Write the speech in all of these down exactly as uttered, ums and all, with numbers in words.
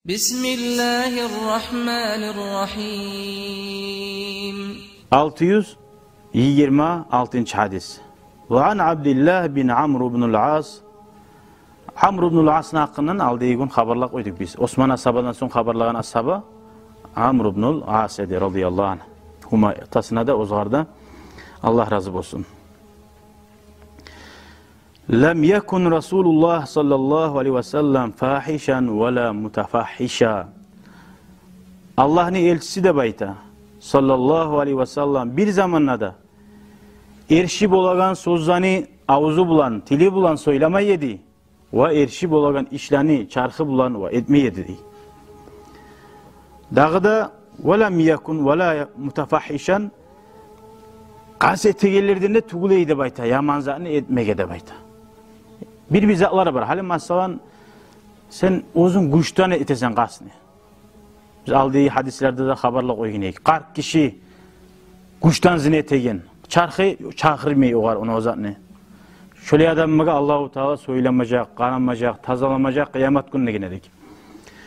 بسم الله الرحمن الرحيم. Алты юз йигирма алтынчы гьадис. Ва ан Абдиллагь бин Амр ибнул Ас. Амр ибнул Асны гьакъындан алдагъы гюн хабарлап къойдукъ биз. Осман асгьабадан сонг хабарлагъан асгьаба Амр ибнул Ас эди, радияллагьу ангьу. Гьума ортасына да, оьзлеге де Аллагь рази болсун. Лам якун Расулуллагь саллаллагьу алайгьи ва саллам фахишан ва ла мутафаххиша. Аллагьны элчиси деп айта, саллаллагьу алайгьи ва саллам, бир заманда да эрши болагъан сёзлени авзу булан, тили булан сёйлемей эди, ва эрши болагъан ишлени чархы булан ва этмей эди, дей. Дагъы да, ва лам якун ва ла мутафаххишан, къаст этегенлерден де тюгюл эди деп айта, яман затны этмеге деп айта. Бир-бир затлар бар. Гьали, масала, сен оьзюнг гючден этесен къастны. Биз алдагъы гьадислерде де хабарлап къойгъан эдик. Къарт гиши гючден зина этеген, чархы чакъырмай огъар ону, о затны. Шолай адамгъа Аллагьу Таала сёйлемежек, къарамажакъ, тазаламажакъ къыямат гюнюне гелгенде.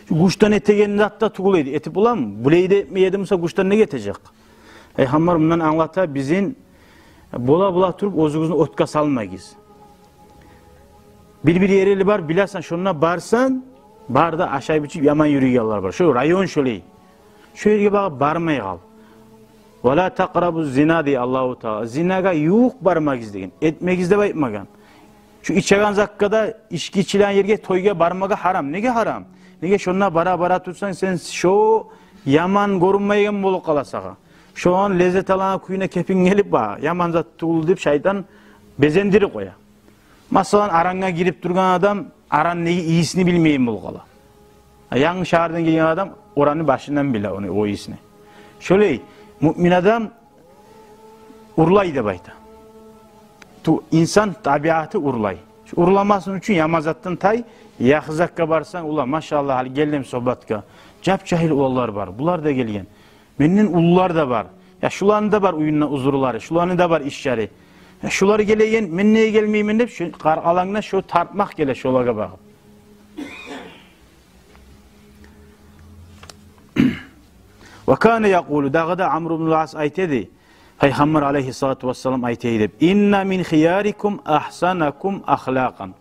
Шу гючден этеген зат да тюгюл эди, этип боламы? Булай да этмей эди буса, гючден неге этежек? Пайхаммар мундан англата бизин: бола-бола туруп оьзюгюзню отгъа салмагъыз. Бир-бир ери бар, билесен, шонда барсанг, бары да ашайып-ичип яман юрюйгенлер бар. Шо район шолай. Шо ерге багъып бармай къал. Ва ла такърабу зина, дей Аллагьу Таала. Зинагъа ювукъ бармагъыз деген. Этмегиз деп айтмагъан. Шо ичеген затгъа да, ички ичилеген ерге, тойгъа бармагъа гьарам. Неге гьарам? Неге, шонда бара-бара турсанг, сен шо яман гёрюнмейген болуп къала сагъа. Шону леззет алагъан кююне кепинг гелип, ба, яман зат тюгюл деп шайтан безендирип къоя. Масала, арангъа гирип тургъан адам аран неге ийисин билмейген болуп къала. А янгы шагьардан гелген адам ораны башындан биле ону, о ийисин. Шолай муъмин адам урлай деп айта. Ту-, инсан табиаты урлай. Шу урламасын учун яман затдан тай, яхшы затгъа барсанг, улан, машаллагь, гьали гелдим согьбатгъа. Жап-жагьил уланлар бар, булар да гелген. Менден уллулар да бар. Я, шуланы да бар уьюнде узурлары, шуланы да бар ишлери. Я, шулар гелеген, мен неге гелмеймен деп, шу къар-, къалбынгда шо тартмакъ геле шолагъа багъып. Ва кана якъулу, дагъы да Амр ибн ал-Ас айта эди, Пайхаммар алайгьиссалату вассалам айта эди деп: «Инна мин хиярикум ахсанакум ахлакъан».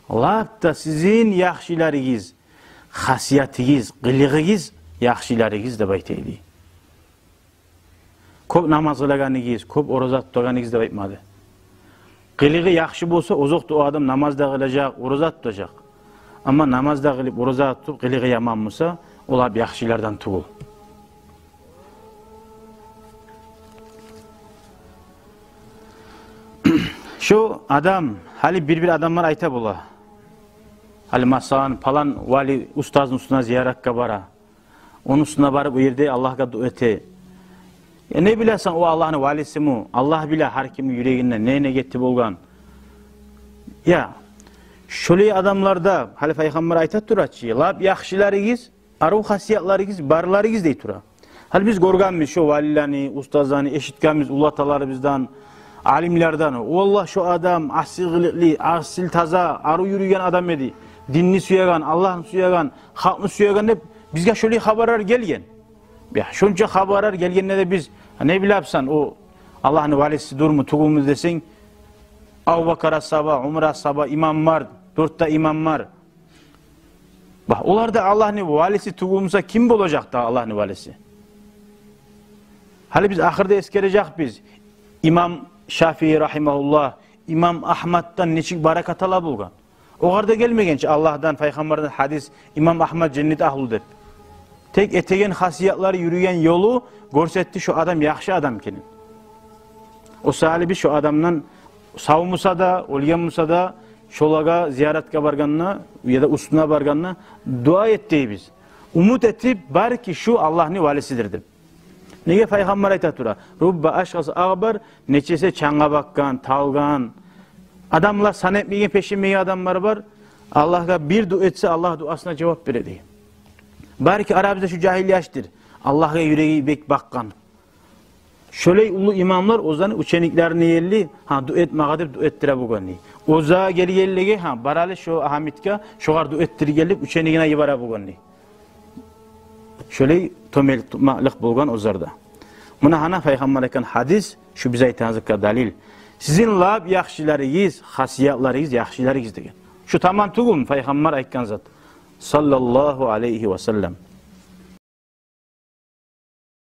Лап да сизин яхшыларыгъыз, хасиятыгъыз, къылыгъыгъыз яхшыларыгъыз деп айта эди. Кёп намаз къылагъаныгъыз, кёп ораза тутагъаныгъыз деп айтмады. Къылыгъы яхшы болса, озокъда, о адам намаз да къылажакъ, ораза тутажакъ. Амма намаз да къылып, ораза тутуп, къылыгъы яман буса, ол лап яхшылардан тюгюл. Шо адам, гьали бир-бир адамлар айта бола. Гьали, масала, палан вали устазны уьстюне зияратгъа бара. Ону уьстюне барып, о ерде Аллагьгъа дуа эте. Я не билесен, о Аллагьны валисими? Аллагь биле гьар кимни юрегинде не негети болгъан. Я, шолай адамлар да, гьали Пайхаммар айта тура чы, лап яхшыларыгъыз, арив хасиятларыгъыз барларыгъыз дей тура. Гьали биз гёргенбиз шо валилени, устазланы, эшитгенбиз уллаталарыбыздан, алимлерден. Валлагь, шо адам асил къылыкълы, асил таза, арив юрюйген адам эди. Динни сюеген, Аллагьны сюеген, халкъны сюеген деп бизге шолай хабарлар гелген. Я, шонча хабарлар гелгенде де биз, не билепсен, о Аллагьны валиси дюрмю, тюгюлмю десенг, Абубакар асгьаба, Умар асгьаба, имамлар, дёрт де имамлар. Бакъ, олар да Аллагьны валиси тюгюл буса, ким болажакъ да Аллагьны валиси? Гьали биз ахырда эсгережекбиз имам Шафии рагьимагьуллагь, имам Агьмаддан нечик баракат ала болгъан. Огъар да гелмеген чи Аллагьдан, Пайхаммардан гьадис, имам Агьмад женнет агьлю деп. Тек этеген хасиятлары, юрюген ёлу гёрсетди шо адам яхшы адам экенин. О саялы биз шо адамдан сав буса да, оьлген буса да, шолагъа зияратгъа баргъанда яда уьстюне баргъанда дуа эт дейбиз. Умут этип, балики, шу Аллагьны валисидир деп. Неге, Пайхаммар айта тура: «Рубба ашъаса агъбар», нечесе чангъа батгъан, талгъан. Адамлар сан этмеген, пешенмеген адамлар бар. Аллагьгъа бир дуа этсе, Аллагь дуасына жавап бере деген. Балики, арабызда шу жагьил яшдыр, Аллагьгъа юреги бек бакъгъан. Шолай уллу имамлар оьзлени учениклерине ерли, гьа, дуа эт магъа деп дуа этдире болгъан дей. Оьзлеге гелгенлеге, гьа, баралы шо Агьмадгъа, шогъар дуа этдиргенлик ученигине йибере болгъан дей. Шолай тёмелик тутмакълыкъ болгъан озларда. Муна гьана Пайхаммар айтгъан гьадис, шу биз айтагъаныбызгъа далил. Сизин лап яхшыларыгъыз, хасиятларыгъыз, яхшыларыгъыз деген. Шу таман тюгюлмю Пайхаммар айтгъан зат? Саллаллагьу алайгьи ва саллам.